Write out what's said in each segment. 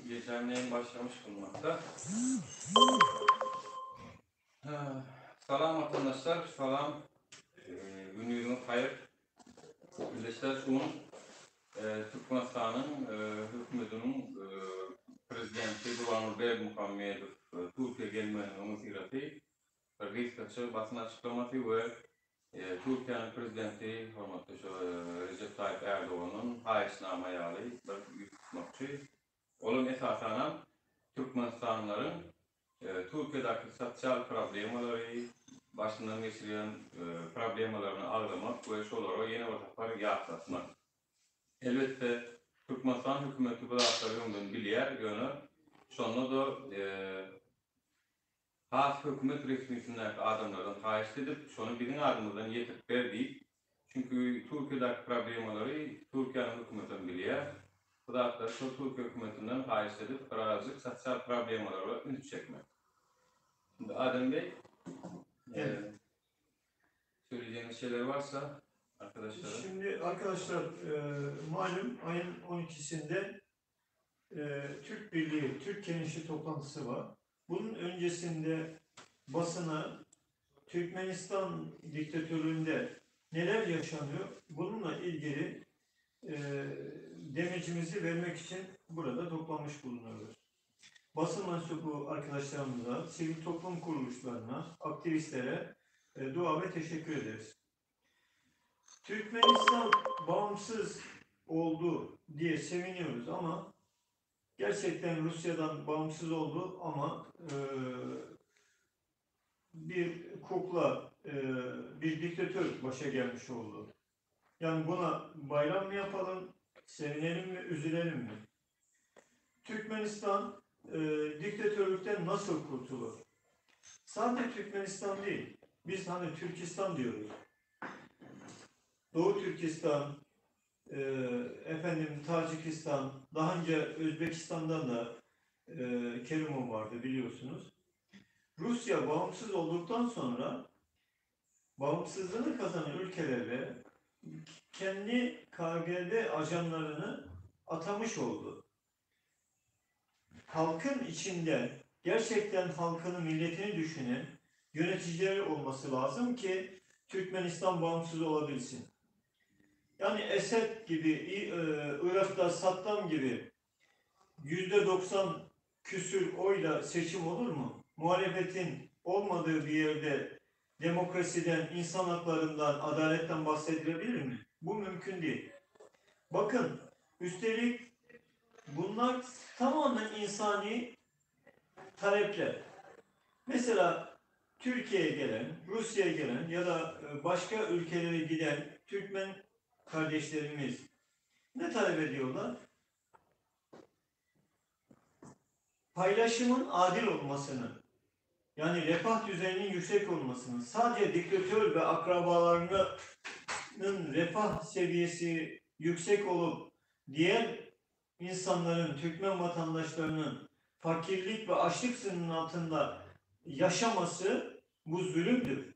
Gijäniň neýin başlamış bulunmakda. Salam watandaşlar, salam. Günüňiz haýyr. Ildeşler şu gün Türkmenistanyň hökümetiniň prezidenti Gurbanguly Berdimuhamedow Türkiýä gelmeginiň öňüsyrasy bir gysgaça basyn açyklamasy we Türkiýäniň prezidenti hormatly Rejep Taýyp Ärdogandan haýyşnama ýaly bir ýüz tutmakçy. Olam esasanam türkmenistanlylaryň Türkiýedäki sosial problemalary, başyndan geçirýän problemalaryny agzamak we şolara ýene bir sapar ýatlatmak. Elbetde, Türkmenistan hökümeti bu zatlary öňden bilýär, ýöne şonda-da Has hökümet resmisindäki adamlardan haýyşt edip, şony biziň adymyzdan ýetirip ber diýip, çünki Türkiýedäki problemalary Türkiýäniň hökümetem bilýär. Bu zatlary şol Türkiýe hökümetinden haýyşt edip, birazjyk sosial problemalara üns çekmek. Şimdi Adem Bey, Evet. söyleyeceğiniz şeyler varsa arkadaşlara. Şimdi arkadaşlar malum ayın 12'sinde Türk Birliği, Türk Gençliği toplantısı var. Bunun öncesinde basına Türkmenistan diktatörlüğünde neler yaşanıyor bununla ilgili demecimizi vermek için burada toplanmış bulunuyoruz. Basın mensubu arkadaşlarımıza, sivil toplum kuruluşlarına, aktivistlere dua ve teşekkür ederiz. Türkmenistan bağımsız oldu diye seviniyoruz ama gerçekten Rusya'dan bağımsız oldu ama bir kukla, bir diktatör başa gelmiş oldu. Yani buna bayram mı yapalım, sevinelim mi, üzülelim mi? Türkmenistan diktatörlükten nasıl kurtulur? Sadece Türkmenistan değil, biz hani Türkistan diyoruz. Doğu Türkistan, efendim Tacikistan, daha önce Özbekistan'dan da Kerimov vardı biliyorsunuz. Rusya bağımsız olduktan sonra bağımsızlığını kazanan ülkelere kendi KGB ajanlarını atamış oldu. Halkın içinde gerçekten halkını, milletini düşünen yöneticileri olması lazım ki Türkmenistan bağımsız olabilsin. Yani Esed gibi, Irak'ta Saddam gibi %90 küsür oyla seçim olur mu? Muhalefetin olmadığı bir yerde demokrasiden, insan haklarından, adaletten bahsedilebilir mi? Bu mümkün değil. Bakın, üstelik bunlar tamamen insani talepler. Mesela Türkiye'ye gelen, Rusya'ya gelen ya da başka ülkelere giden Türkmen kardeşlerimiz ne talep ediyorlar? Paylaşımın adil olmasını, yani refah düzeyinin yüksek olmasını, sadece diktatör ve akrabalarının refah seviyesi yüksek olup diğer insanların, Türkmen vatandaşlarının fakirlik ve açlık sınırının altında yaşaması bu zulümdür.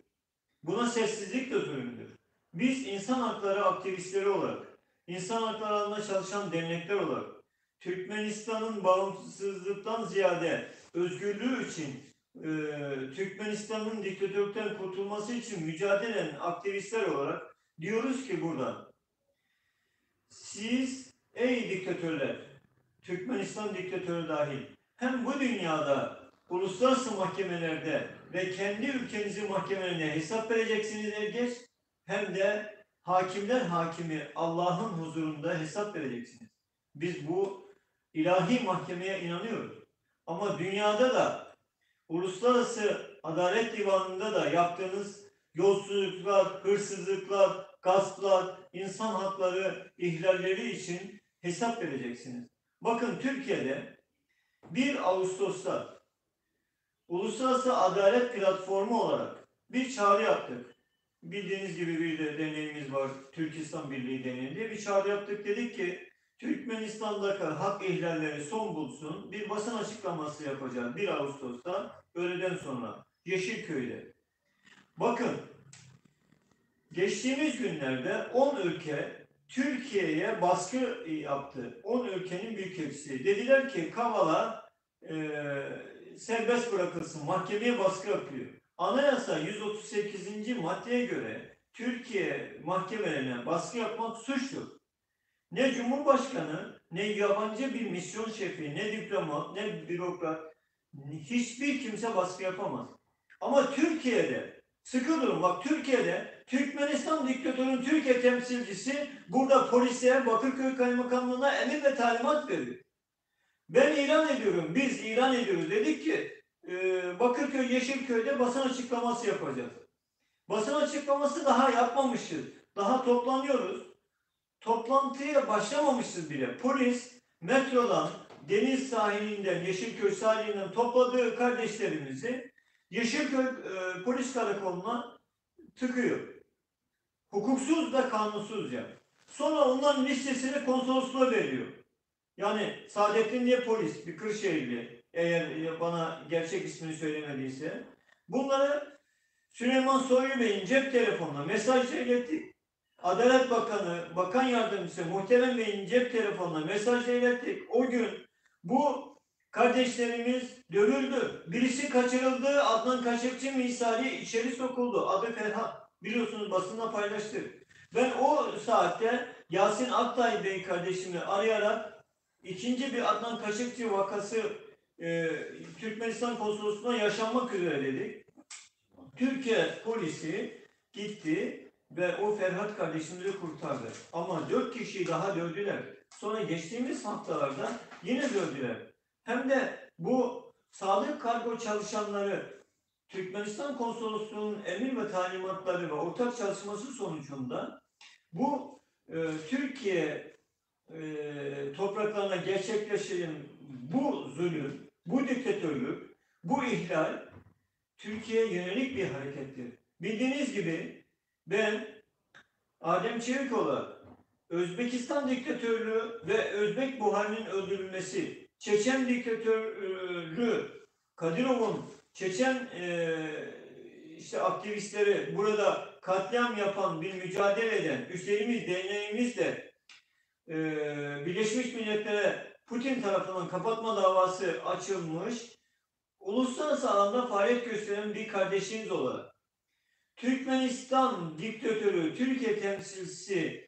Buna sessizlik de zulümdür. Biz insan hakları aktivistleri olarak, insan hakları alanında çalışan dernekler olarak Türkmenistan'ın bağımsızlıktan ziyade özgürlüğü için, Türkmenistan'ın diktatörlükten kurtulması için mücadele eden aktivistler olarak diyoruz ki burada, siz ey diktatörler, Türkmenistan diktatörü dahil, hem bu dünyada uluslararası mahkemelerde ve kendi ülkenizin mahkemelerine hesap vereceksiniz er geç, hem de hakimler hakimi Allah'ın huzurunda hesap vereceksiniz. Biz bu ilahi mahkemeye inanıyoruz. Ama dünyada da Uluslararası Adalet Divanı'nda da yaptığınız yolsuzluklar, hırsızlıklar, gasplar, insan hakları ihlalleri için hesap vereceksiniz. Bakın Türkiye'de 1 Ağustos'ta Uluslararası Adalet Platformu olarak bir çağrı yaptık. Bildiğiniz gibi bir de derneğimiz var, Türkistan Birliği Derneği diye bir çağrı yaptık. Dedik ki Türkmenistan'daki hak ihlalleri son bulsun. Bir basın açıklaması yapacağız 1 Ağustos'ta öğleden sonra Yeşilköy'de. Bakın geçtiğimiz günlerde 10 ülke Türkiye'ye baskı yaptı. 10 ülkenin büyükelçisi. Dediler ki Kavala e, serbest bırakılsın. Mahkemeye baskı yapıyor. Anayasa 138. maddeye göre Türkiye mahkemelerine baskı yapmak suçtur. Ne Cumhurbaşkanı, ne yabancı bir misyon şefi, ne diplomat, ne bürokrat, hiçbir kimse baskı yapamaz. Ama Türkiye'de, sıkı durun bak Türkiye'de Türkmenistan diktatörünün Türkiye temsilcisi burada polise, Bakırköy Kaymakamlığı'na emir ve talimat veriyor. Ben ilan ediyorum, biz ilan ediyoruz. Dedik ki Bakırköy Yeşilköy'de basın açıklaması yapacağız. Basın açıklaması daha yapmamışız. Daha toplanıyoruz. Toplantıya başlamamışız bile. Polis metrodan, deniz sahilinden, Yeşilköy sahilinden topladığı kardeşlerimizi Yeşilköy polis karakoluna tıkıyor. Hukuksuz da kanunsuzca. Sonra onların listesini konsolosluğa veriyor. Yani Saadettin diye polis, bir Kırşehirli, eğer bana gerçek ismini söylemediyse. Bunları Süleyman Soylu Bey'in cep telefonuna mesajla ilettik. Adalet Bakanı, Bakan Yardımcısı Muhterem Bey'in cep telefonuna mesajla ilettik. O gün bu kardeşlerimiz dövüldü. Birisi kaçırıldı. Adnan Kaçakçı misali içeri sokuldu. Adı Ferhat. Biliyorsunuz basında paylaştık. Ben o saatte Yasin Aktay Bey kardeşimi arayarak ikinci bir Adnan Kaçakçı vakası Türkmenistan konsolosluğuna yaşanmak üzere dedik. Türkiye polisi gitti ve o Ferhat kardeşimizi kurtardı. Ama 4 kişiyi daha dövdüler. Sonra geçtiğimiz haftalarda yine dövdüler. Hem de bu sağlık kargo çalışanları Türkmenistan konsolosluğunun emir ve talimatları ve ortak çalışması sonucunda bu Türkiye topraklarına gerçekleşen bu zulüm, bu diktatörlük, bu ihlal Türkiye'ye yönelik bir harekettir. Bildiğiniz gibi ben Adem Çevik olarak Özbekistan diktatörlüğü ve Özbek Buhari'nin öldürülmesi, Çeçen diktatörlüğü, Kadirov'un Çeçen işte aktivistleri burada katliam yapan bir mücadele eden, üstlerimiz, DNA'miz de Birleşmiş Milletler'e Putin tarafından kapatma davası açılmış, uluslararası alanda faaliyet gösteren bir kardeşiniz olarak Türkmenistan diktatörü, Türkiye temsilcisi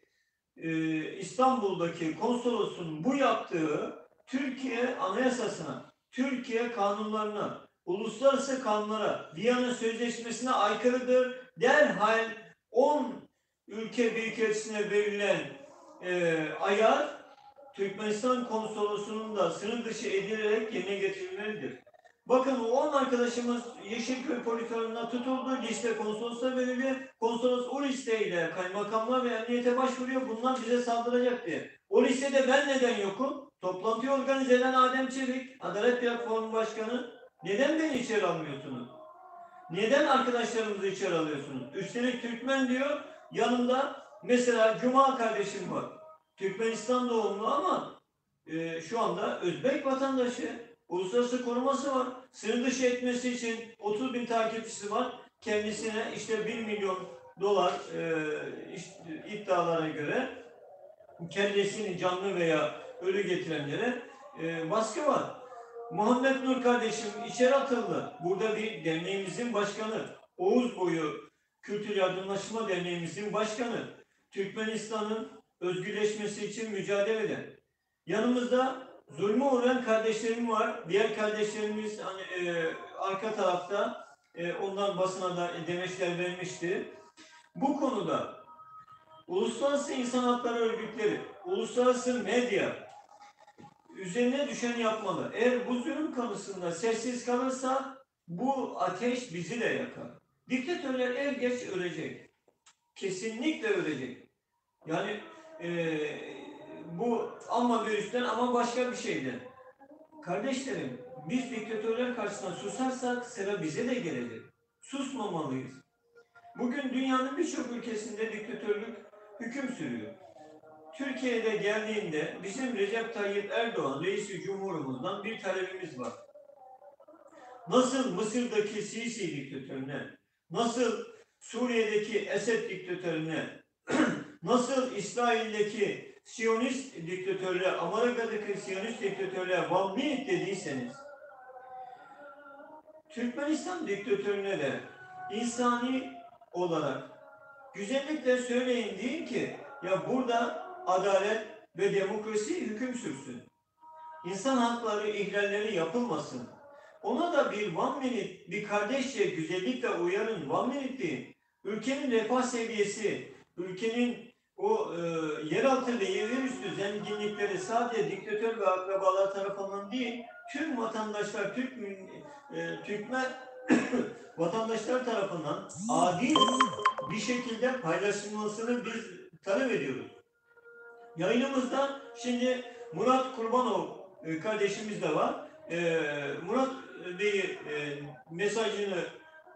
İstanbul'daki konsolosun bu yaptığı Türkiye Anayasasına, Türkiye kanunlarına, uluslararası kanunlara, Viyana Sözleşmesi'ne aykırıdır. Derhal 10 ülke büyükelçisine verilen ayar Türkmenistan konsolosunun da sınır dışı edilerek yerine getirilmelidir. Bakın o 10 arkadaşımız Yeşilköy Polikarı'na tutuldu. Liste konsolosa verildi. Konsolos o listeyle kaymakamlığa ve emniyete başvuruyor. Bunlar bize saldıracak diye. O listede ben neden yokum? Toplantıyı organize eden Adem Çevik, Adalet Platformu Başkanı. Neden beni içeri almıyorsunuz? Neden arkadaşlarımızı içeri alıyorsunuz? Üstelik Türkmen diyor. Yanında mesela Cuma kardeşim var. Türkmenistan doğumlu ama şu anda Özbek vatandaşı. Uluslararası koruması var. Sınır dışı etmesi için 30 bin takipçisi var. Kendisine işte 1 milyon dolar iddialara göre kellesini canlı veya ölü getirenlere baskı var. Muhammed Nur kardeşim içeri atıldı. Burada bir derneğimizin başkanı, Oğuz Boyu Kültür Yardımlaşma Derneğimizin başkanı, Türkmenistan'ın özgürleşmesi için mücadele eden. Yanımızda zulme uğrayan kardeşlerim var. Diğer kardeşlerimiz hani, arka tarafta ondan basına da demeçler vermişti. Bu konuda uluslararası insan hakları örgütleri, uluslararası medya üzerine düşeni yapmalı. Eğer bu zulüm konusunda sessiz kalırsa bu ateş bizi de yakar. Diktatörler er geç ölecek. Kesinlikle ölecek. Yani bu ama virüsten ama başka bir şeyden. Kardeşlerim, biz diktatörler karşısında susarsak sıra bize de gelecek. Susmamalıyız. Bugün dünyanın birçok ülkesinde diktatörlük hüküm sürüyor. Türkiye'de geldiğinde bizim Recep Tayyip Erdoğan reisi cumhurumuzdan bir talebimiz var. Nasıl Mısır'daki Sisi diktatörüne, nasıl Suriye'deki Esed diktatörüne, Nasıl İsrail'deki Siyonist diktatörle, Amerika'daki Siyonist diktatörle one minute dediyseniz, Türkmenistan diktatörüne de insani olarak güzellikle söyleyin deyin ki ya burada adalet ve demokrasi hüküm sürsün. İnsan hakları ihlalleri yapılmasın. Ona da bir one minute, bir kardeşçe güzellikle uyarın one minute deyin. Ülkenin refah seviyesi, ülkenin o e, yeraltı ve yerüstü zenginlikleri sadece diktatör ve akrabalar tarafından değil, tüm vatandaşlar, Türk e, Türkmen vatandaşlar tarafından adil bir şekilde paylaşılmasını biz talep ediyoruz. Yayınımızda şimdi Murat Kurbanov e, kardeşimiz de var. E, Murat Bey'i e, mesajını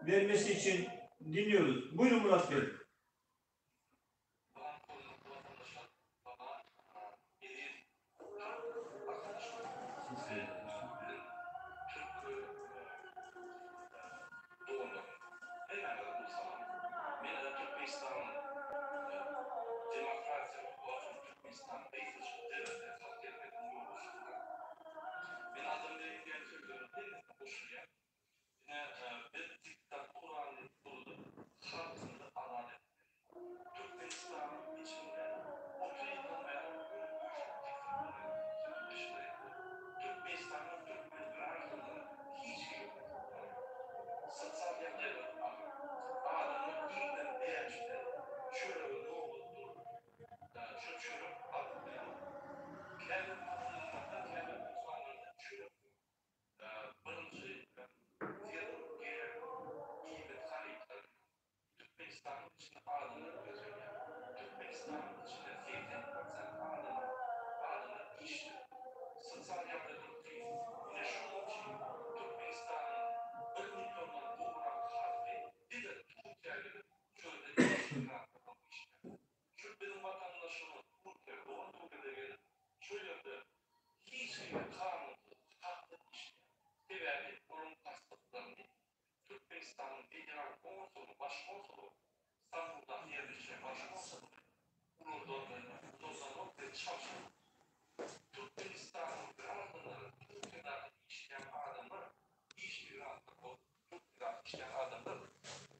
vermesi için dinliyoruz. Buyurun Murat Bey.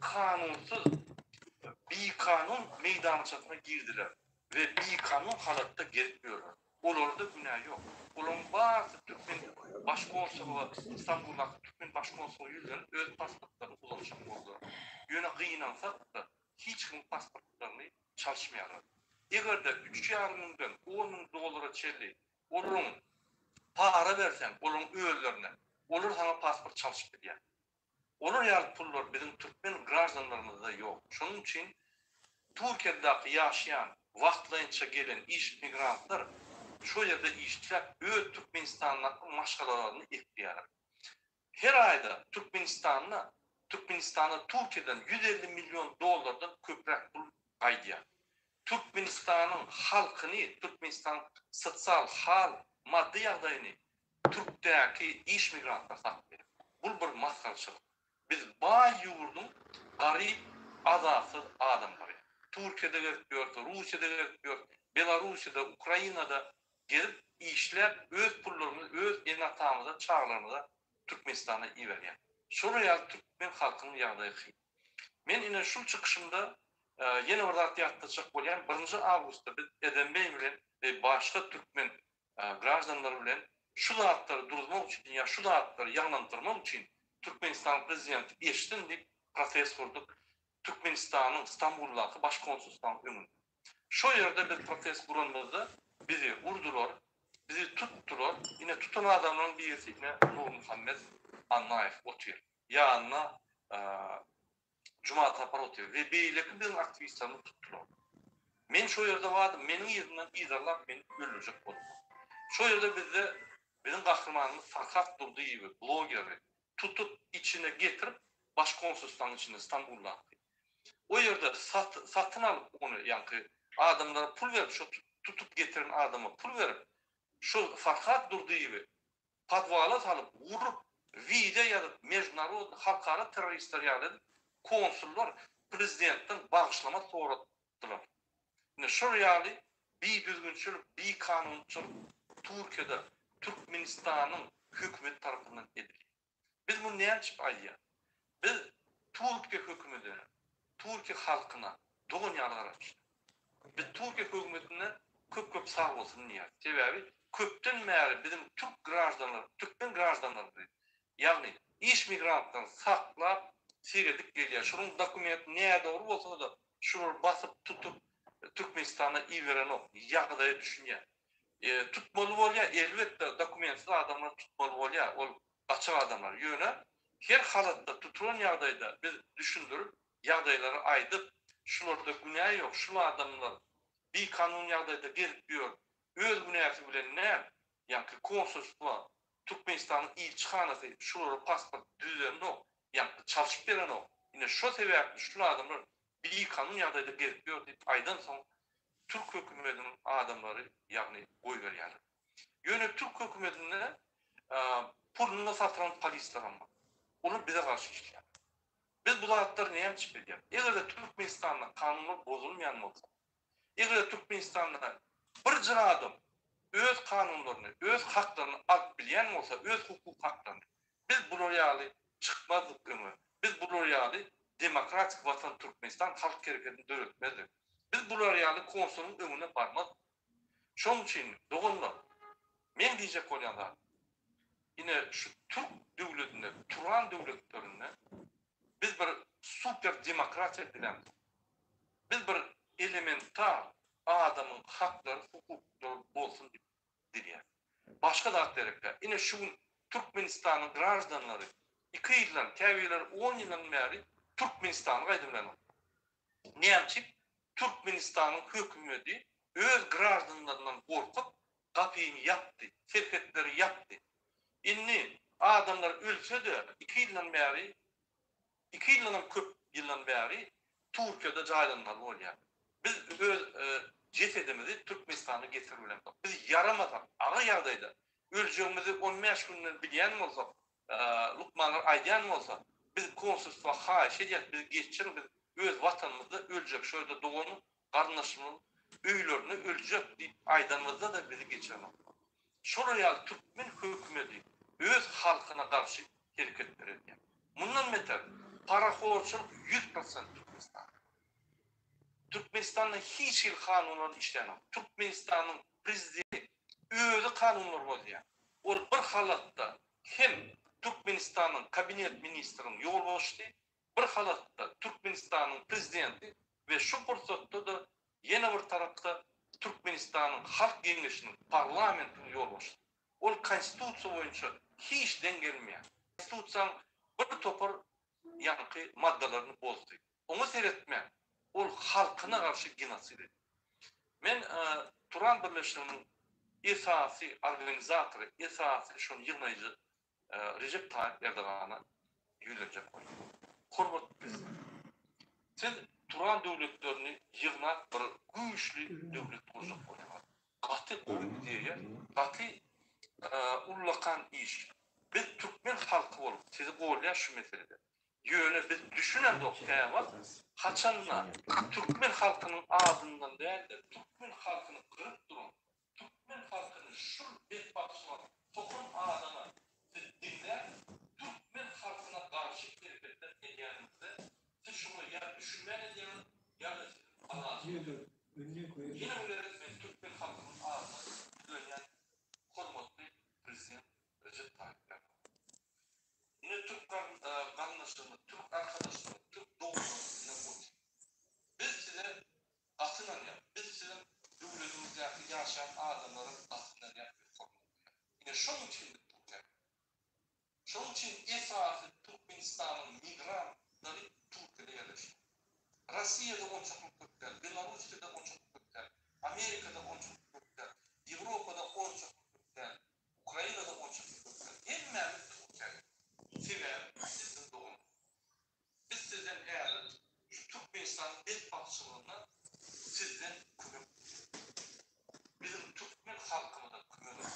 Kanunsyz, bikanun meýdançasyna girdiler we bikanun halatda gezip ýörler. Olarda günä ýok. Olaryň barysy türkmen baş konsulyga, Stambuldaky türkmen baş konsulyga ýüzlenip öz pasportlaryny ulanjak boldular. Ýöne gynansak-da hiç kimiň pasportlaryny çalyşmaýarlar. Eger-de üç ýarym müňden on müň dollara çenli olaryň para berseň olaryň özlerine, olar saňa pasport çalşyp bilýär. Olar ýaly pullar biziň türkmen graždanlarymyzda ýok. Şonuň üçin Türkiýedäki ýaşaýan wagtlaýynça gelen iş migrantlar şo ýerde işläp öz Türkmenistandaky maşgalalaryny ekleýärler. Her aýda Türkmenistanda Türkmenistana Türkiýeden 150 million dollardan köpräk pul gaýdýar. Türkmenistanyň halkyny, Türkmenistanyň sosial hal, maddy ýagdaýyny Türkdäki iş migrantlar saklaýar. Bul bir masgaraçylyk. Biz baý ýurduň garyp, azatsyz adamlary. Türkiýede gezip ýörüs, Russiýada gezip ýörüs, Belarussiýada, Ukrainada gezip işläp öz pullarymyzy öz ene-atamyza, çagalarymyza Türkmenistana iberýär. Şolar ýaly türkmen halkynyň ýagdaýy kyn. Men ine şul çykyşymda ýene bir zat ýatlatjak bolýan, birinji awgustda biz Edem beý bilen we başga türkmen graždanlar bilen şu zatlary duruzmak üçin ýa şu zatlary ýaňlandyrmak üçin Türkmenistanyň prezidenti eşitsin diýip protest gurduk Türkmenistanyň Stambuldaky baş konsulstwanyň öňünde. Şo ýerde biz protest guranymyzda bizi urdular, bizi tutdular. Ine tutan adamlaryň birisi ine Nurmuhammet Annaýew otyr. Ýanynda Juma Sapar otyr we beýleki biziň aktiwistlerimizi tutdular. Men şo ýerde bardym, meniň yzymdan yzarlap meni öldürjek boldular. Şo ýerde bizde biziň gahrymanymyz Farhat Durdyýewi, blogeri tutup içine getirip baş konsulstwanyň içinde Stambuldaky. O ýerde satyn alyp ony ýaňky adamlara pul berip şo tutup getiren adama pul berip şo Farhat Durdyýewi podwala salyp, urup, wideo ýazyp, mežnarodny, halkara terroristler ýaly edip, konsullar prezidentden bagyşlama soratdylar. Ine şol ýaly bidüzgünçilik, bikanunçylyk Türkiýede Türkmenistanyň hökümeti tarapyndan edilýär. Biz muny näme üçin aýdýarys? Biz Türkiýe hökümetine, Türkiýe halkyna dogan ýaly garaýarys. Biz Türkiýe hökümetine köp-köp sag bolsun diýýäris. Sebäbi köpden bäri biziň türk graždanlar, türkmen graždanlarymyzy, ýagny iş migrantlaryny saklap, seredip gelýär. Şolaryň dokumenti nädogry bolsa-da, şulary basyp, tutup, Türkmenistana iberenok. Ýagdaýa düşünýär. Tutmaly bolýar, elbetde, dokumentsiz adamlary tutmaly bolýar, ol gaçak adamlar. Ýöne her halatda tutulan ýagdaýda biz düşündirip, ýagdaýlary aýdyp, şularda günä ýok, şul adamlar bikanun ýagdaýda gezip ýör, öz günäsi bilen däl, ýaňky konsulstwa, Türkmenistanyň ilçihanasy şulara pasport düzenok, ýaňky çalşyp berenok, ine şo sebäpli şul adamlar bikanun ýagdaýda gezip ýör diýip aýdansoň, türk hökümetiniň adamlary ýagny goýberýärler. Ýöne türk hökümetinde puluna satylan polislerem bar. Olar bize garşy işleýär. Biz bu zatlary näme üçin bilýäris? Eger-de Türkmenistanda kanunlar bozulmaýan bolsa, eger-de Türkmenistanda birje adam öz kanunlaryny, öz haklaryny alyp bilýän bolsa, öz hukuk haklaryny, biz bular ýaly çykmazdyk öňe. Biz bular ýaly demokratik watan Türkmenistan halk hereketini döretmezdik. Biz bular ýaly konsulyň öňüne barmazdyk. Şonuň üçin doganlar, meň diýjek bolýan zadym, ine şu türk döwletinde, Turan döwletlerinde biz bir super demokratiýa bilemzok. Biz bir elementar adamyň haklary, hukuklary bolsun diýip diýýär. Başga zat gerek däl. Ine şu gün Türkmenistanyň graždanlary iki ýyldan, käbirleri on ýyldan bäri Türkmenistana gaýdyp bilenok. Näme üçin? Türkmenistanyň hökümeti öz graždanlaryndan gorkup gapyny ýapdy, serhetleri ýapdy. Indi adamlar ölse-de iki ýyldan bäri Iki ýyldanam köp ýyldan bäri Türkiýede jaýlanmaly bolýar. Biz öz jesedimizi Türkmenistana getirip bilemzok. Biz ýaramasak, agyr ýagdaýda öljegimizi on bäş günden bilýän bolsak, lukmanlar aýdýan bolsa, biz konsulstwa haýyş edýäris, bizi geçiriň, biz öz watanymyzda öljek, şo ýerde dogan garyndaşymyzyň öýlerinde öljek diýip aýdanymyzda-da bizi geçirenoklar. Şolar ýaly türkmen hökümeti öz halkyna garşy hereketler edýär. Mundan beter parahorçylyk 100% Türkmenistanda. Türkmenistanda hiç hili kanunlar işlänok. Türkmenistanyň prezidenti özi kanunlary bozýar. Ol bir halatda hem Türkmenistanyň kabinet ministriniň ýolbaşçysy, bir halatda Türkmenistanyň prezidenti we şu pursatda-da ýene bir tarapda Türkmenistanyň Halk Geňeşiniň, parlamentiň ýolbaşçysy. Ol konstitusiýa boýunça hiç deň gelmeýär. Konstitusiýaň bir topar ýaňky maddalaryny bozdy. Oňa seretmän, ol halkyna garşy genosid etdi. Men Turan birleşiginiň esasy organizatory, esasy şony ýygnaýjy Rejep Taýyp Erdogana ýüzlenjek bolýan. Hormatly Prezident, siz Turan döwletlerini ýygnap bir güýçli döwlet gurjak bolýaňyz. Gaty gowy ideýa, gaty ullakan iş. Biz türkmen halky bolup sizi golýas şu meselede. Ýöne biz düşünemzok käwagt haçanda türkmen halkynyň adyndan däl-de türkmen halkyny gyryp duran, türkmen halkyny şul betbagtçylyga sokan adama siz diňläp türkmen halkyna garşy hereketler edýäniňizde siz şuňa ýa düşünmän edýäňiz ýa-da siziň alajyňyz ýok. Ýene bir gezek men türkmen halkynyň adyna ýüzlenýän hormatly prezident Rejep Taýyp Erdogan. Ine türk garyndaşlarymyz, türk arkadaşlarymyz, türk doganlarymyz ine otyr. Biz size gaty ynanýas. Biz siziň döwletiňizdäki ýaşaýan adamlara gaty ynanýas we hormat goýýas. Ine şonuň üçin biz Türkiýä geldik. Şonuň üçin esasy Türkmenistanyň migrantlary Türkiýede ýerleşýär. Rossiýada onçakly köp däl, Belarusýada onçakly köp däl, Amerikada onçakly köp däl, Ýewropada onçakly köp däl, Ukrainada onçakly köp däl. Hemmämiz Türkiýä geldik. Sebäbi biz sizden dogandyk. Biz sizden häzir şu Türkmenistanyň betbagtçylygynda sizden kömek isleýäris. Biziň türkmen halkymyza kömek ediň.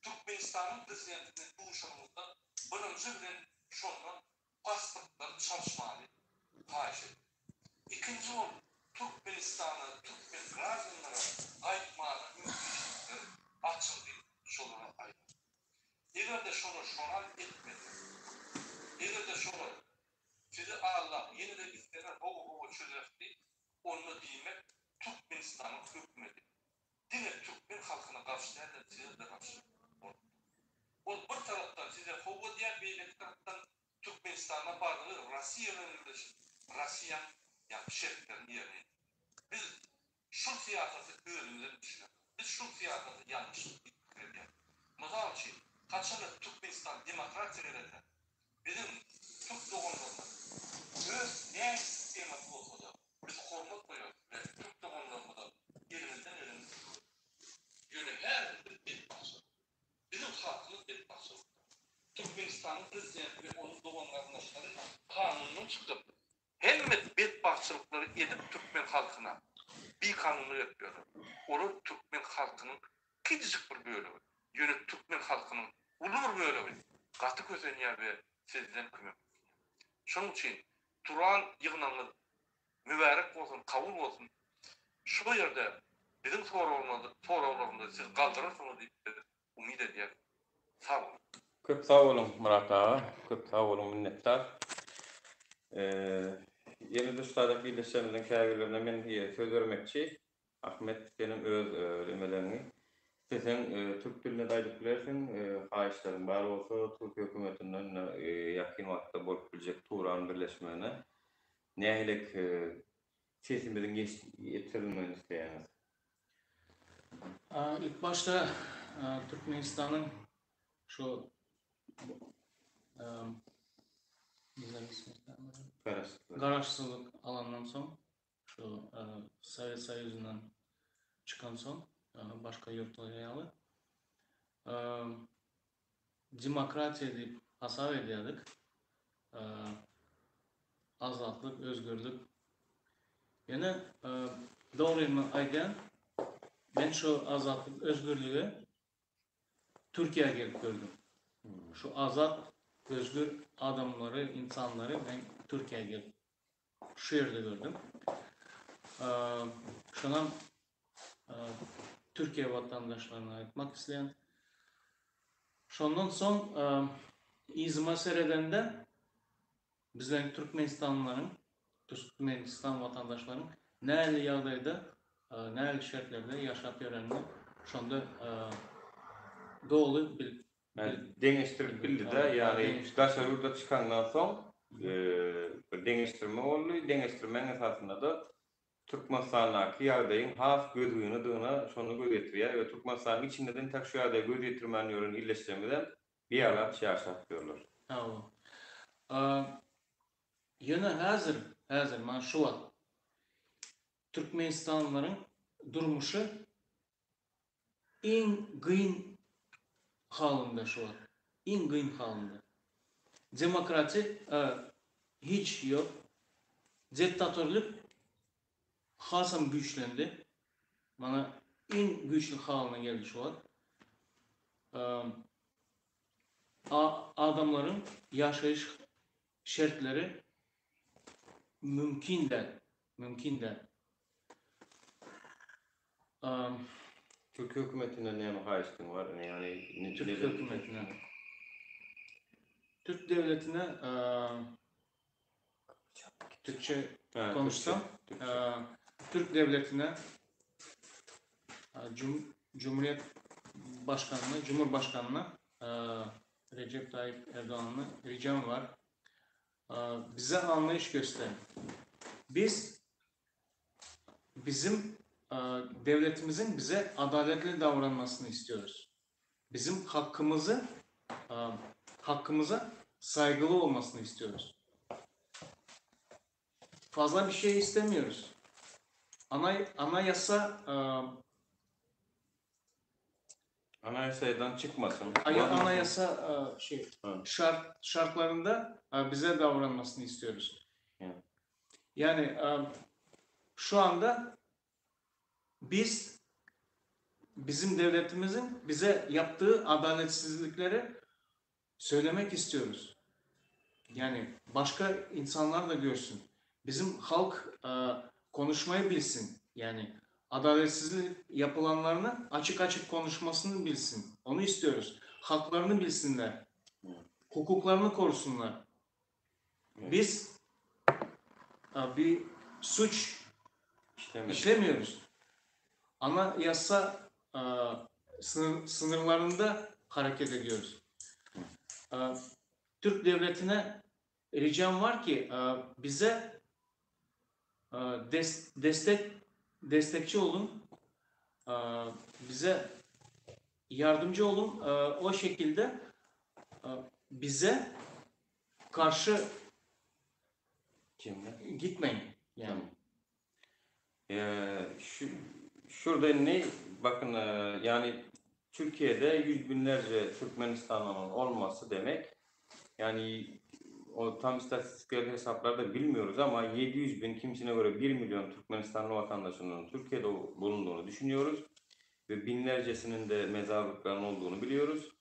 Türkmenistanyň prezidenti bilen duşanymyzda birinji bilen şondan pasportlary çalyşmagy haýyş etdik. Ikinji bolup. Türkmenistana türkmen graždanlara gaýtmaga mümkinçilikler açyldy şolara aýdaly. Eger-de şolar şonal etmese, eger-de şolar sizi aldap ýene-de isleler howa-howa çözeris diýip, onda diýmek Türkmenistanyň hökümeti diňe türkmen halkyna garşy däl-de size-de garşy bolup dur. Ol bir tarapdan size howa diýýär, beýleki tarapdan Türkmenistanda bardygy Rossiýa bilen birleşip Rossiýaň ýa şertlerini ýerine ýetirýär. Biz şul syýasaty özümizem düşünemok. Biz şul syýasaty ýalňyş diýip pikir edýäris. Mysal üçin, haçanda Türkmenistan demokratiýa gelende biziň türk doganlarymyz öz nähili sistemasy bolsada biz hormat goýarys we türk doganlarymyza elimizden geleni kömek ederis. Ýöne häzir biz betbagtçylyk. Biziň halkymyz betbagtçylykda. Türkmenistanyň prezidenti we onuň dogan-garyndaşlary kanundan çykyp, hemme betbagtçylyklary edip türkmen halkyna bikanunlyk edip ýörler. Olar türkmen halkynyň kiçijik bir bölegi. Ýöne türkmen halkynyň uly bir bölegi gaty kösenýär we sizden kömek isleýär. Şonuň üçin turan ýygnagyňyz mübärek bolsun, kabul bolsun. Şu ýerde biziň soraglarymyzy siz galdyrarsyňyz diýip biz umyt edýäris. Sag boluň. Köp sag boluň Myrat aga, köp sag boluň minnetdar. Ýene-de şu taýda ildeşlerimiziň käbirlerine men söz bermekçi. Ahmet senem öz emeleriňi isleseň türk dilinde-de aýdyp bilersiň, haýyşlaryň bar bolsa türk hökümetinden ýakyn wagtda bolup biljek Turan birleşmegine nähilek sesimiziň ýetirilmegini isleýäňiz? Ilk başda Türkmenistanyň şu Garaşsyzlyk alandan soň şu Sowet Soýuzyndan çykan soň başga ýurtlar ýaly demokratiýa diýip hasap edýärdik. Azatlyk, özgürlik. Ýöne dogrymy aýdýan, men şu azatlyk, özgürligi Türkiýä gelip gördüm. Şu azat, özgür adamlary, insanlary men Türkiýä gelip şu ýerde gördüm. Şonam Türkiýe watandaşlaryna aýtmak isleýän. Şondan soň yzyma seredende bizleriň türkmenistanlylaryň, Türkmenistan watandaşlaryň nähili ýagdaýda, nähili şertlerde ýaşap ýörenini şonda doly bilip Deňeşdirip bildi-de, ýagny daşary ýurda çykandan soň bir deňeşdirme boldy, deňeşdirmäň esasynda-da Türkmenistandaky ýagdaýyň has gözgynydygyna şonda göz ýetirýär we Türkmenistanyň içinde-de entäk şu ýagdaýa göz ýetirmän ýören ildeşlerimizem bialaç ýaşap ýörler. Hawa. Ýöne häzir, häzir, mana şu wagt türkmenistanlylaryň durmuşy Iň gyn halynda şu wagt. Iň gyn halynda. Demokrati hiç ýok. Diktatorlyk hasam güýçlendi. Mana iň güýçli halyna geldi şu wagt. Adamlaryň ýaşaýyş şertleri mümkin däl. Mümkin däl. Türk hökümetinden näme haýyştyň bar? Ýagny Türk hökümetine. Türk döwletine Türkçe konuşsam, Türk döwletine Cumhuriyet Başkanına, Cumhurbaşkanına Recep Tayyip Erdoğan'a ricam var. Bize anlayış gösterin. Biz bizim devletimizin bize adaletli davranmasını istiyoruz. Bizim hakkımızı hakkımıza saygılı olmasını istiyoruz. Fazla bir şey istemiyoruz. Ana, anayasa Anaýasadan çykmasyn. Anayasa şey şart şartlarında bize davranmasını istiyoruz. Yani şu anda biz bizim devletimizin bize yaptığı adaletsizlikleri söylemek istiyoruz. Yani başka insanlar da görsün. Bizim halk e, Konuşmayı bilsin. Yani adaletsizlik yapılanlarını açık açık konuşmasını bilsin. Onu istiyoruz. Haklarını bilsinler. Hukuklarını korusunlar. Evet. Biz e, bir suç İşlemedik. işlemiyoruz. Anayasa e, sınırlarında hareket ediyoruz. E, Türk devletine ricam var ki e, bize e, destek destekçi olun. E, bize yardımcı olun. E, o şekilde e, bize karşı Kimle? gitmeyin. Yani. Tamam. Şu, şurada ne bakın e, yani Türkiye'de yüz binlerce Türkmenistanlı'nın olması demek yani o tam istatistiksel hesapları da bilmiyoruz ama 700 bin kimisine göre 1 milyon Türkmenistanlı vatandaşının Türkiye'de bulunduğunu düşünüyoruz ve binlercesinin de mezarlıkların olduğunu biliyoruz.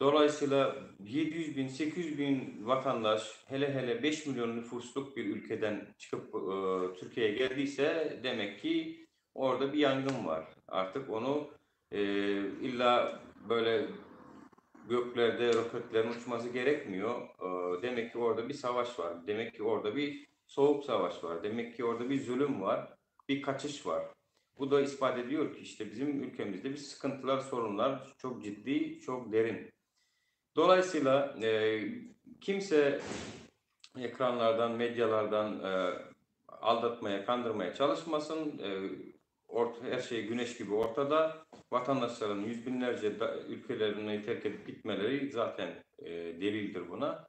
Dolayısıyla 700 bin, 800 bin vatandaş hele hele 5 milyon nüfusluk bir ülkeden çıkıp e, Türkiye'ye geldiyse demek ki orada bir yangın var. Artık onu e, illa böyle göklerde roketlerin uçması gerekmiyor. E, demek ki orada bir savaş var. Demek ki orada bir soğuk savaş var. Demek ki orada bir zulüm var, bir kaçış var. Bu da ispat ediyor ki işte bizim ülkemizde bir sıkıntılar, sorunlar çok ciddi, çok derin. Dolayısıyla e, kimse ekranlardan, medyalardan e, aldatmaya, kandırmaya çalışmasın. E, her şey güneş gibi ortada. Vatandaşların yüz binlerce da, ülkelerini terk edip gitmeleri zaten e, delildir buna.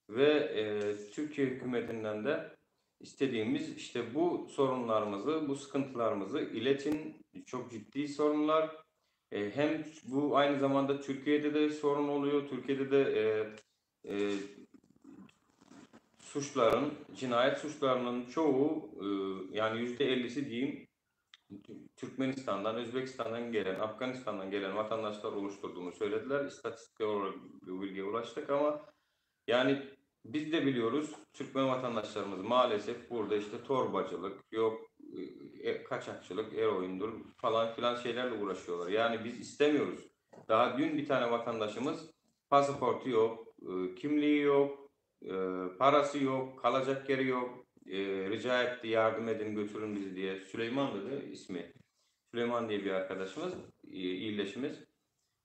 Ve e, Türkiye hükümetinden de istediğimiz işte bu sorunlarımızı, bu sıkıntılarımızı iletin. Çok ciddi sorunlar. E, hem bu aynı zamanda Türkiye'de de sorun oluyor. Türkiye'de de e, e, suçların, cinayet suçlarının çoğu e, yani %50'si diyeyim Türkmenistan'dan, Özbekistan'dan gelen, Afganistan'dan gelen vatandaşlar oluşturduğunu söylediler. İstatistik olarak bu bilgiye ulaştık ama yani biz de biliyoruz Türkmen vatandaşlarımız maalesef burada işte torbacılık, yok e, kaçakçılık, eroindir falan filan şeylerle uğraşıyorlar. Yani biz istemiyoruz. Daha dün bir tane vatandaşımız pasaportu yok, e, kimliği yok, e, parası yok, kalacak yeri yok. Rica etti yardım edin götürün bizi diye. Süleyman dedi ismi. Süleyman diye bir arkadaşımız, iyileşimiz.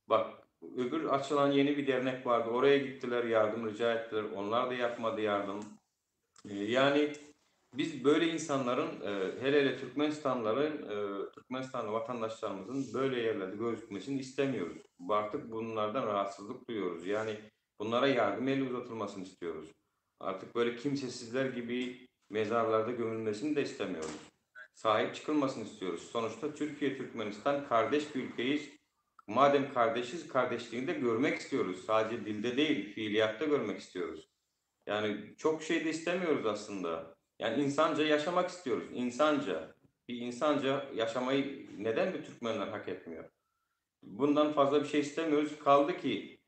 Bak öbür açılan yeni bir dernek vardı. Oraya gittiler, yardım rica ettiler. Onlar da yapmadı yardım. Yani biz böyle insanların, e, hele hele Türkmenistanlıların, e, Türkmenistanlı vatandaşlarımızın böyle yerlerde gözükmesini istemiyoruz. Artık bunlardan rahatsızlık duyuyoruz. Yani bunlara yardım eli uzatılmasını istiyoruz. Artık böyle kimsesizler gibi mezarlarda gömülmesini de istemiyoruz. Sahip çıkılmasını istiyoruz. Sonuçta Türkiye, Türkmenistan kardeş bir ülkeyiz. Madem kardeşiz, kardeşliğini de görmek istiyoruz. Sadece dilde değil, fiiliyatta görmek istiyoruz. Yani çok şey de istemiyoruz aslında. Yani insanca yaşamak istiyoruz. İnsanca. Bir insanca yaşamayı neden bir Türkmenler hak etmiyor? Bundan fazla bir şey istemiyoruz. Kaldı ki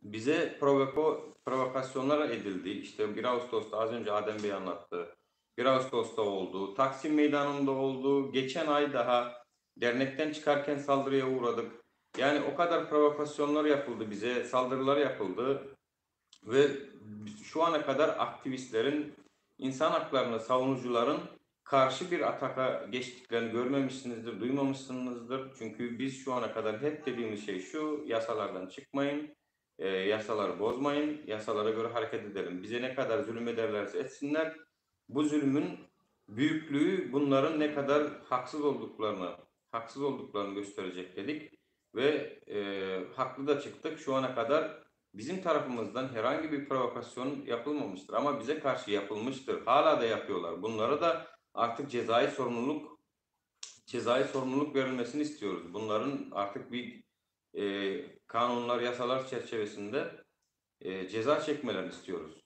bize provokasyonlar edildi. İşte 1 Ağustos'ta az önce Adem Bey anlattı. 1 Ağustos'ta oldu. Taksim Meydanı'nda oldu. Geçen ay daha dernekten çıkarken saldırıya uğradık. Yani o kadar provokasyonlar yapıldı bize, saldırılar yapıldı ve şu ana kadar aktivistlerin, insan haklarını savunucuların karşı bir ataka geçtiklerini görmemişsinizdir, duymamışsınızdır. Çünkü biz şu ana kadar hep dediğimiz şey şu, yasalardan çıkmayın, e, yasaları bozmayın, yasalara göre hareket edelim. Bize ne kadar zulüm ederlerse etsinler, bu zulmün büyüklüğü bunların ne kadar haksız olduklarını, haksız olduklarını gösterecek dedik. Ve e, haklı da çıktık. Şu ana kadar bizim tarafımızdan herhangi bir provokasyon yapılmamıştır. Ama bize karşı yapılmıştır. Hala da yapıyorlar. Bunlara da artık cezai sorumluluk cezai sorumluluk verilmesini istiyoruz. Bunların artık bir e, kanunlar, yasalar çerçevesinde e, ceza çekmelerini istiyoruz.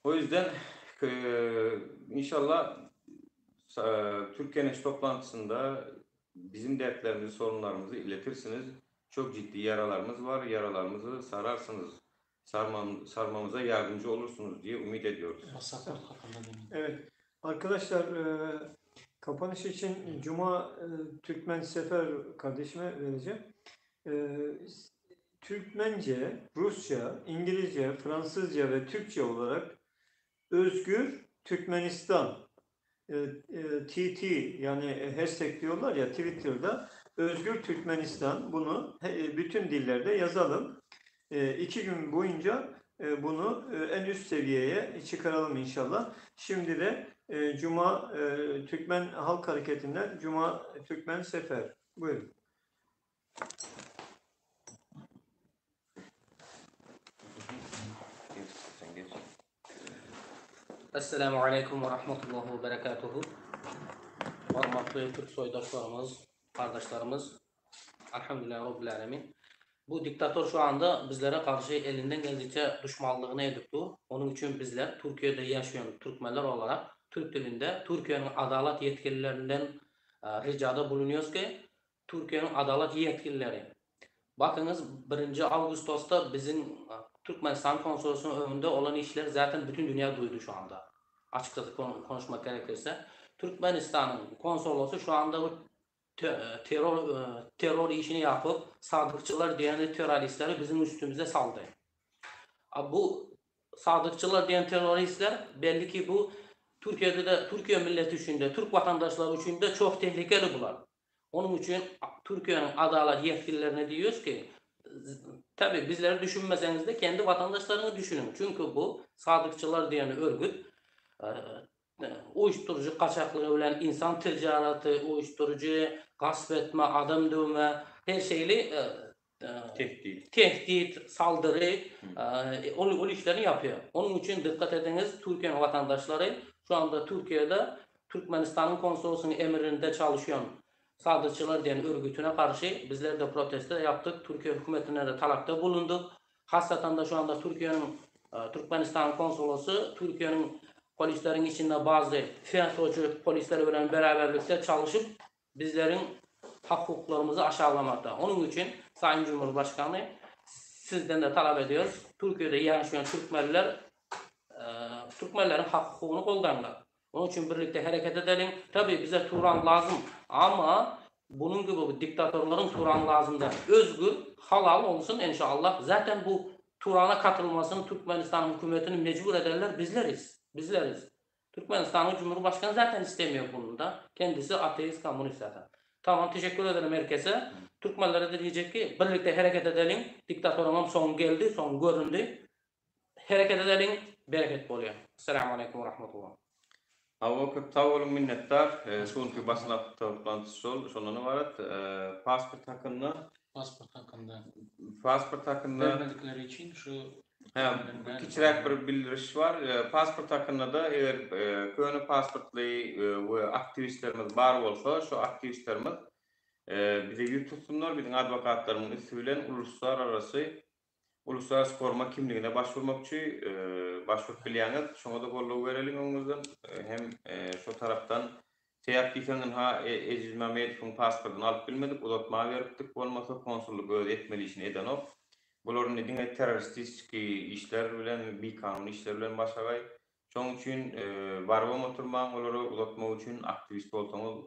O yüzden e, inşallah e, Türkiye'nin toplantısında bizim dertlerimizi, sorunlarımızı iletirsiniz. Çok ciddi yaralarımız var. Yaralarımızı sararsınız. Sarmam, sarmamıza yardımcı olursunuz diye ümit ediyoruz. Pasaport hakkında demin. Evet. Arkadaşlar e, kapanış için Cuma e, Türkmen Sefer kardeşime vereceğim. E, Türkmence, Rusça, İngilizce, Fransızca ve Türkçe olarak Özgür Türkmenistan e, e, TT yani hashtag diyorlar ya Twitter'da Özgür Türkmenistan bunu e, bütün dillerde yazalım. E, iki gün boyunca e, bunu e, en üst seviyeye çıkaralım inşallah. Şimdi de e, Cuma e, Türkmen Halk Hareketi'nden Cuma Türkmen Sefer. Buyurun. Geç sen geç. Esselamu Aleýkum we Rahmetullahi we Berekatuhu. Hormatly Türk soýdaşlarymyz, gardaşlarymyz, Alhamdulillah Rabbil Alemin. Bu diktator şu anda bizlere garşy elinden geldiçe duşmanlygyny edip dur. Onuň üçin bizler Türkiýede ýaşaýan türkmenler olarak türk dilinde Türkiýäniň adalat ýetkililerinden ricada bulunýarys ki, Türkiýäniň adalat ýetkilileri Bakyňyz birinji awgustosda biziň Türkmenistan konsolosynyň öňünde olan işler zaten bütün dünýä duýdy şu anda. Açykçasy konuşmak gerekirse. Türkmenistanyň konsolosy şu anda bu terror terror işini ýapyp sadykçylar diýen terroristleri biziň üstümize saldy. A bu sadykçylar diýen terroristler belli ki bu Türkiýede de Türkiýe milleti üçin de türk watandaşlary üçin de çok tehlikeli bular. Onuň üçin Türkiýäniň adalat ýetgililerine diýýäs ki, tabi bizleri düşünmeseňiz-de kendi watandaşlaryňy düşüniň. Çünki bu sadykçylar diýen örgüt uýuşdyryjy gaçaklygy bilen insan tijaraty, uýuşdyryjy gasp etme, adam döwme, her şeýli Tehdit. Tehdit, saldyry, ol ol işlerini ýapýar. Onuň üçin dykgat ediňiz, Türkiýäniň watandaşlary şu anda Türkiýede Türkmenistanyň konsolosynyň emrinde çalyşýan Sadyçylar diýen örgütüne garşy bizler-de protestler ýapdyk, Türkiýe hökümetine-de talapda bulundyk. Hasatan-da şu anda Türkiýäniň Türkmenistanyň konsolosy Türkiýäniň polisleriň içinde bazı FETÖ'cü polisler bilen beraberlikde çalyşyp bizleriň hak-hukuklarymyzy aşaglamakda. Onuň üçin Sayyn Cumhurbaşkany sizden-de talap ediyoruz. Türkiýede ýaşaýan türkmenler türkmenleriň hak-hukugyny goldaňlar. Onuň üçin birlikde hereket edeliň. Tabi bize Turan lazym. Amma bunuň gibi bu diktatorlaryň Turan lazym däl. Özgür, halal olsun enşallah. Zaten bu Turana katylmasyny Türkmenistanyň hökümetini mejbur edenler bizleriz. Bizleriz. Türkmenistanyň Cumhurbaşkany zaten istemiyor bunu da. Kendisi ateist, komünist zaten. Tamam teşekkür ederim herkese. Türkmenlere de diyecek ki birlikde hereket edeliň. Diktatoryňam soňy geldi, soňy göründi. Hereket edeliň, bereket bolýar. Esselamu aleýkum we rahmetullah. Hawa köp sag boluň minnetdar. Şu günki basyn toplantysy şol şondan ybarat. Pasport hakynda. Pasport hakynda. Pasport hakynda. Bermedikleri üçin şu Hä, kiçiräk bir bildiriş bar. Pasport hakynda-da eger köne pasportly we aktiwistlerimiz bar bolsa, şu aktiwistlerimiz bize ýüz tutsunlar, biziň adwokatlarymyň üsti bilen uluslararasy uluslararasy koruma kimligine başwurmak üçin başwurup bilýäňiz. Şoňa-da goldaw bereliň öňüňizden. Hem şo tarapdan Sebäp diýseň ynha Eziz Mamedowyň pasportyny alyp bilmedik, uzatma beripdik, bolmasa konsullyk öz etmeli işini edenok. Bular indi diňe terroristiski işler bilen, bikanun işler bilen başagaý. Şoň üçin barybam oturmaň olara uzatmak üçin aktiwist bolsaňyz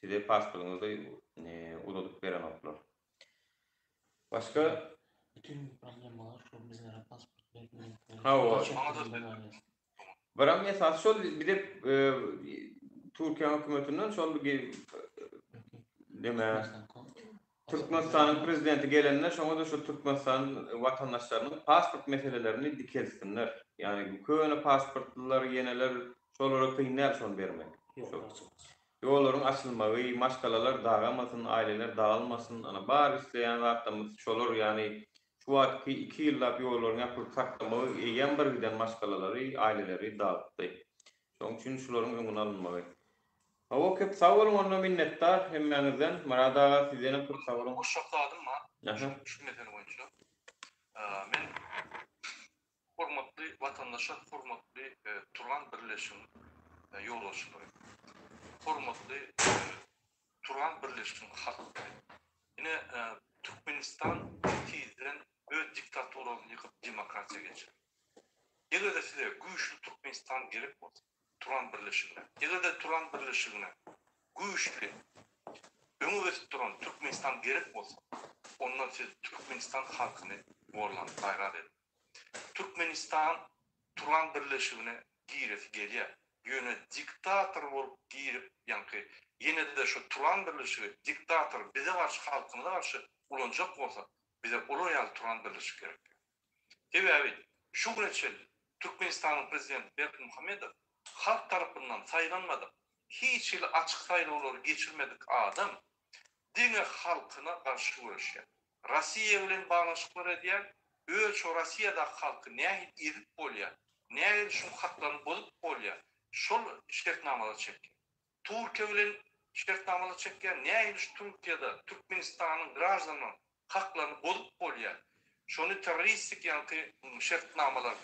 size pasportyňyzy uzadyp berenoklar. Başga? Bütün problemalar şu bizlere pasport bermekleri. Hawa. Biram esasy şol bize Türkiýe hökümetinden şol deme Türkmenistanyň prezidenti gelende şoňa-da şu Türkmenistan watandaşlarynyň pasport meselelerini dikeltsinler. Ýagny köne pasportlylar ýeneler şolara kyn däl şony bermek. Ýollaryň açylmagy, maşgalalar dagamasyn, aileler dagylmasyn, ana bar isleýän zatlarymyz şolar ýagny şu wagtky iki ýyllap ýollaryň ýapylyp saklamagy eýýäm bir giden maşgalalary, aileleri dagytdy. Şonuň üçin şularyň öňüni alynmagy. Hawa köp sag boluň onda minnetdar hemmäňizden Myrat aga sizdenem köp sag boluň. Goşjak zadym bar şu mesele boýunça. Men Hormatly watandaşlar, hormatly Turan birleşigiň ýolbaşçylary, hormatly Turan birleşiginiň halklary! Ine, Türkmenistan tizden öz diktaturasyny ýykyp demokratiýa geçer. Eger-de size güýçli Türkmenistan gerek bolsa, Turan birleşigine. Eger-de Turan birleşigine güýçli, öňe ösüp duran Türkmenistan gerek bolsa, onda siz Türkmenistan halkyny gorlan gaýrat ediň. Türkmenistan Turan birleşigine giresi gelýär. Ýöne diktator bolup girip, ýaňky ýene-de şu Turan birleşigi diktator bize garşy halkymyza garşy ulanjak bolsa, bize olar ýaly Turan birleşigi gerek däl. Sebäbi şu güne çenli Türkmenistanyň prezidenti Berdimuhamedow halk tarapyndan saýlanmadyk, hiç hili açyk saýlawlary geçirmedik adam diňe halkyna garşy göreşýär. Rossiýa bilen baglanyşyklar edýär, öz şo Rossiýadaky halky nähili ezip bolýar, nähili şuň haklaryny bozup bolýar, şol şertnamalar çekýär. Türkiýe bilen şertnamalar çekýär, nähili şu Türkiýede Türkmenistanyň graždanynyň haklaryny bozup bolýar, şony terroristik ýaňky şertnamalar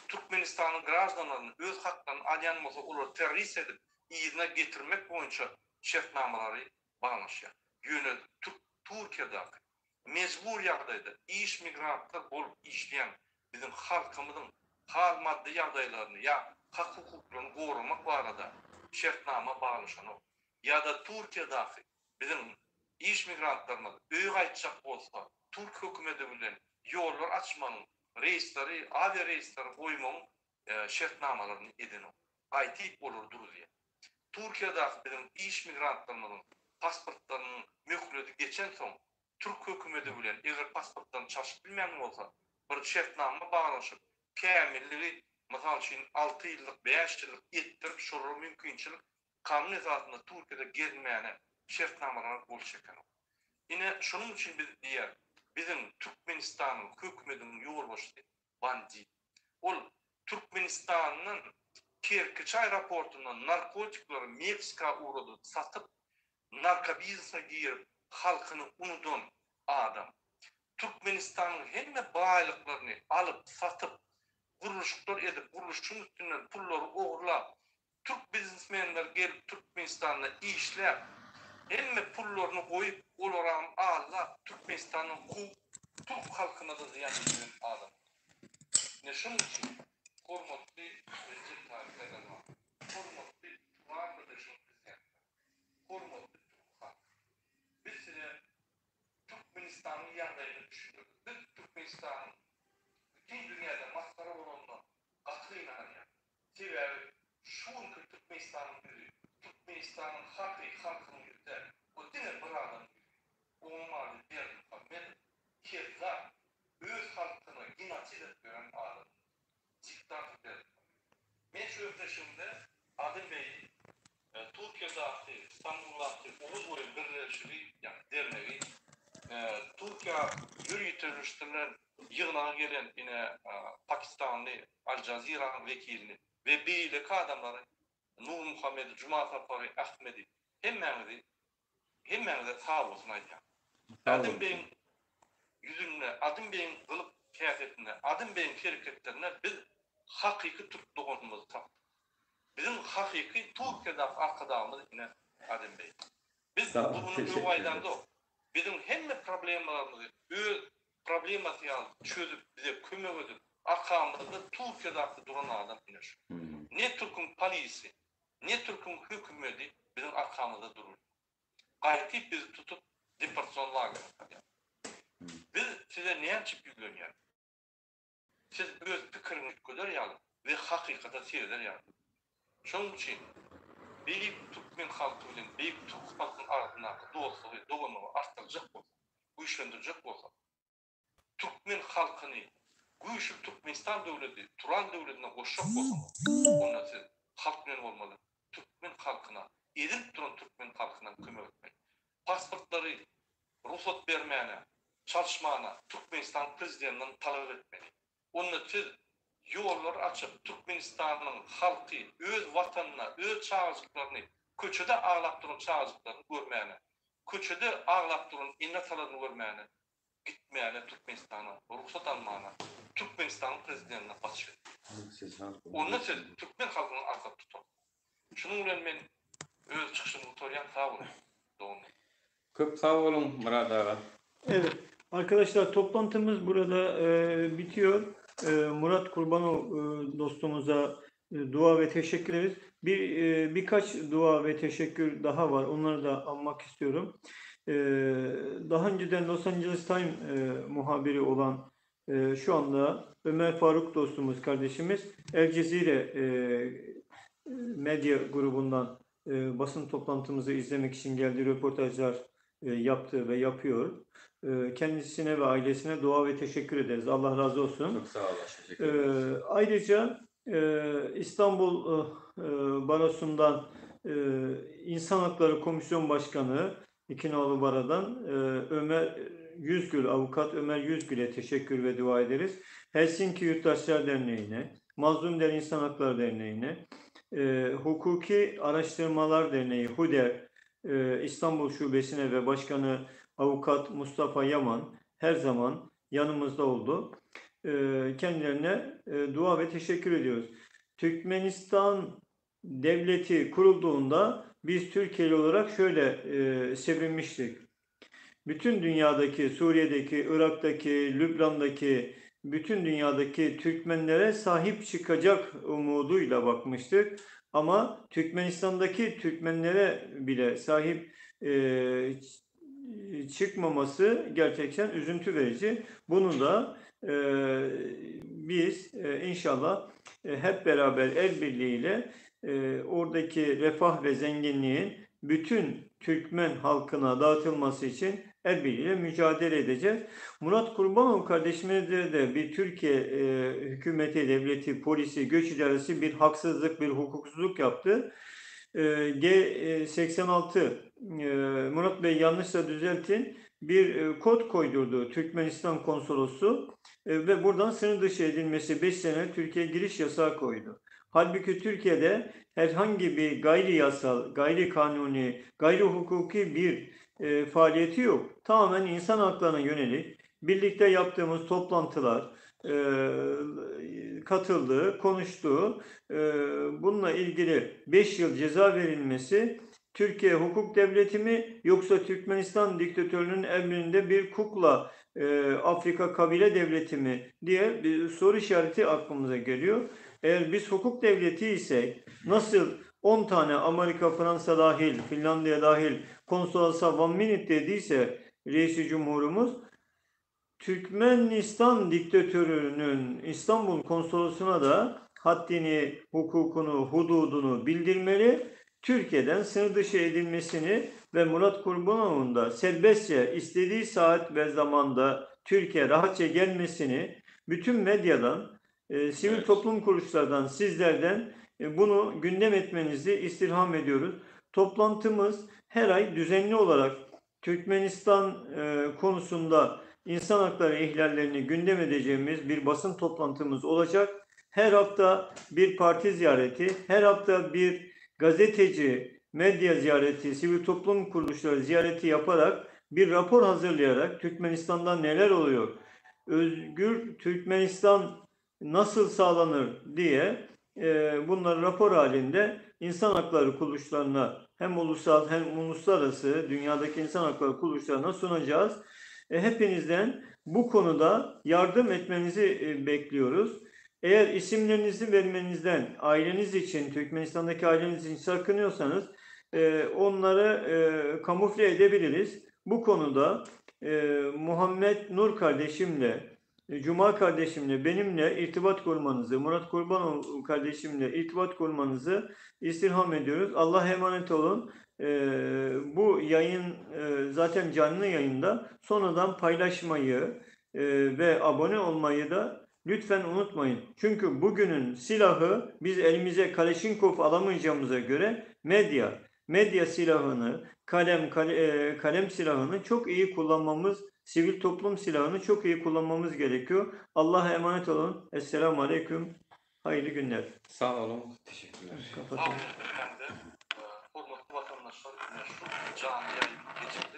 Türkmenistanyň graždanlaryny öz haklaryny alýan bolsa olary terrorist edip yzyna getirmek boýunça şertnamalary baglanyşýar. Ýöne türk Türkiýedaky mejbur ýagdaýda iş migrantlar bolup işleýän biziň halkymyzyň hal maddy ýagdaýlaryny ýa hak hukuklaryny goramak barada şertnama baglaşanok. Ýa-da Türkiýedaky biziň iş migrantlarymyz öýe gaýtjak bolsa türk hökümedi bilen ýollar açmagyň, reýsleri, awia reýsleri goýmagyň şertnamalaryny edenok. Gaýtyp olary duruzýar. Türkiýedaky biziň iş migrantlarymyzyň pasportlarynyň möhleti geçensoň, türk hökümedi bilen eger pasportlaryny çalşyp bilmeýän bolsa, bir şertnama baglaşyp, kämilligi, mysal üçin, alty ýyllyk, bäş ýyllyk etdirip, şolara mümkinçilik kanun esasynda Türkiýede gezmäne şertnamalara gol çekenok. Ine, şonuň üçin biz diýýäris, biziň Türkmenistanyň hökümediniň ýolbaşçysy bandit. Ol Türkmenistandan Kerkiç aeroportundan narkotikleri Meksika ugradyp satyp, narkobiznese girip halkyny unudan adam. Türkmenistanyň hemme baýlyklaryny alyp satyp, gurluşyklar edip, gurluşygyň üstünden pullary ogurlap, Türk biznesmenler gelip Türkmenistanda işläp, hemme pullaryny goýup, olaram aldap, Türkmenistandan kowup, türk halkyna-da zyýan ýetiren adam. Ine şonuň üçin hormatly Rejep Taýyp Erdogan, hormatly Turan Birleşiginiň prezidentleri, hormatly türk halky, biz size Türkmenistanyň ýagdaýyny düşündirdik. Biz Türkmenistanyň bütin dünýäde masgara bolanyna gaty gynanýarys. Sebäbi şu günki Türkmenistanyň ýüzi, Türkmenistanyň haky halkynyň ýüzi däl. O diňe bir adamyň ýüzi. Onuň ady Berdimuhamedow. Kezzap, öz halkyna genosid edip ýören adam. Diktator Berdimuhamedow. Men şu gepleşigimde Adil beýi Türkiýedäki, Stambuldaky Oguz boýy birleşigi, ýagny dernegi, Türkiýä ýöriteleşdirilen ýygnaga gelen ine pakistanly Al Jaziranyň wekilini we beýleki adamlary Nurmuhammedi, Jumasapary, Ahmedi hemmäňizi hemmäňize sag bolsun aýdýan. Adym beýiň ýüzünde, Adym beýiň gylyk häsiýetinde, Adym beýiň hereketlerinde biz hakyky türk doganymyzy tapdyk. Biziň hakyky Türkiýedäki arkadagymyz ine Adem beý. Biz bu muny öň aýdamzok. Biziň hemme problemalarymyzy öz problemasy ýaly çözüp bize kömek edip arkamyzda Türkiýedäki duran adam ine şu. Ne türküň polisi, ne türküň hökümedi biziň arkamyzda durur. Gaýtyp bizi tutup deportasion lagere salýar. Biz size näçip ýüzlenýäris? Siz öz pikiriňi üýtgeder ýaly we hakykata sereder ýaly. Şonuň üçin beýik türkmen halky bilen beýik türk halkynyň arasyndaky dostlugy, doganlygy artdyrjak bolsak, güýçlendirjek bolsak, türkmen halkyny güýçli Türkmenistan döwleti, Turan döwletine goşjak bolsaňyz, onda siz halk bilen bolmaly, türkmen halkyna, ezilip duran türkmen halkyna kömek etmeli. Pasportlary rugsat bermäne, çalyşmana Türkmenistan prezidentinden talap etmeli. Onda siz ýollary açyp Türkmenistanyň halky öz watanyna öz çagajyklaryny köçede aglap duran çagajyklaryny görmäne, köçede aglap duran ene-atalaryny görmäne gitmäne Türkmenistana rugsat almana Türkmenistanyň prezidentine basyş etmeli. Onda siz türkmen halkynyň arkasyny tutarsyňyz. Şunuň bilen men öz çykyşymy gutarýan sag boluň doganlar. Köp sag boluň Myrat aga. Evet arkadaşlar toplantymız burada e, bitiyor. E, Murat Kurbanov e, dostumuza. Dua ve teşekkür ederiz. Bir e, birkaç dua ve teşekkür daha var. Onları da almak istiyorum. E, daha önceden Los Angeles Times e, muhabiri olan e, şu anda Ömer Faruk dostumuz, kardeşimiz El Cezire e, medya grubundan e, basın toplantımızı izlemek için geldi, röportajlar e, yaptı ve yapıyor. E, kendisine ve ailesine dua ve teşekkür ederiz. Allah razı olsun. Çok sağ olun. Teşekkür ederiz. E, ayrıca e, İstanbul e, e, Barosu'ndan e, İnsan Hakları Komisyon Başkanı İkinoğlu Bara'dan e, Ömer Yüzgül, avukat Ömer Yüzgül'e teşekkür ve dua ederiz. Helsinki Yurttaşlar Derneği'ne, Mazlum Der İnsan Hakları Derneği'ne, e, Hukuki Araştırmalar Derneği HUDER e, İstanbul Şubesi'ne ve Başkanı Avukat Mustafa Yaman her zaman yanımızda oldu. E, kendilerine e, dua ve teşekkür ediyoruz. Türkmenistan devleti kurulduğunda biz Türkiye'li olarak şöyle e, sevinmiştik. Bütün dünyadaki, Suriye'deki, Irak'taki, Lübnan'daki, bütün dünyadaki Türkmenlere sahip çıkacak umuduyla bakmıştık. Ama Türkmenistan'daki Türkmenlere bile sahip e, çıkmaması gerçekten üzüntü verici. Bunu da e, biz e, inşallah e, hep beraber el birliğiyle e, oradaki refah ve zenginliğin bütün Türkmen halkına dağıtılması için el birliğiyle mücadele edeceğiz. Murat Kurbanov kardeşimize de bir Türkiye e, hükümeti, devleti, polisi, göç idaresi bir haksızlık, bir hukuksuzluk yaptı. E, G86 e, Murat Bey yanlışsa düzeltin bir e, kod koydurdu Türkmenistan konsolosu e, ve buradan sınır dışı edilmesi 5 sene Türkiye giriş yasağı koydu. Halbuki Türkiye'de herhangi bir gayri yasal, gayri kanuni, gayri hukuki bir e, faaliyeti yok. Tamamen insan haklarına yönelik birlikte yaptığımız toplantılar, e, katıldığı, konuştuğu, e, bununla ilgili 5 yıl ceza verilmesi Türkiye hukuk devleti mi yoksa Türkmenistan diktatörünün emrinde bir kukla e, Afrika kabile devleti mi diye bir soru işareti aklımıza geliyor. Eğer biz hukuk devleti isek nasıl 10 tane Amerika, Fransa dahil, Finlandiya dahil konsolosa one minute dediyse reisi cumhurumuz Türkmenistan diktatörünün İstanbul konsolosuna da haddini, hukukunu, hududunu bildirmeli. Türkiye'den sınır dışı edilmesini ve Murat Kurbanov'un da serbestçe istediği saat ve zamanda Türkiye rahatça gelmesini bütün medyadan, e, sivil Evet. toplum kuruluşlardan, sizlerden e, bunu gündem etmenizi istirham ediyoruz. Toplantımız her ay düzenli olarak Türkmenistan e, konusunda insan hakları ihlallerini gündem edeceğimiz bir basın toplantımız olacak. Her hafta bir parti ziyareti, her hafta bir gazeteci, medya ziyareti, sivil toplum kuruluşları ziyareti yaparak bir rapor hazırlayarak Türkmenistan'da neler oluyor, özgür Türkmenistan nasıl sağlanır diye e, bunları rapor halinde insan hakları kuruluşlarına hem ulusal hem uluslararası dünyadaki insan hakları kuruluşlarına sunacağız. E, hepinizden bu konuda yardım etmenizi e, bekliyoruz. Eğer isimlerinizi vermenizden aileniz için, Türkmenistan'daki aileniz için sakınıyorsanız e, onları e, kamufle edebiliriz. Bu konuda e, Muhammed Nur kardeşimle, e, Cuma kardeşimle, benimle irtibat kurmanızı, Murat Kurbanov kardeşimle irtibat kurmanızı istirham ediyoruz. Allah'a emanet olun. E, bu yayın e, zaten canlı yayında sonradan paylaşmayı e, ve abone olmayı da lütfen unutmayın. Çünkü bugünün silahı biz elimize Kaleşinkov alamayacağımıza göre medya. Medya silahını, kalem kale- e, kalem silahını çok iyi kullanmamız, sivil toplum silahını çok iyi kullanmamız gerekiyor. Allah'a emanet olun. Esselamu Aleyküm. Hayırlı günler. Sağ olun. Teşekkürler Sağ Kapatalım. olun efendim. Ee, Hormatly vatandaşlar, şu canlı yayın geçip.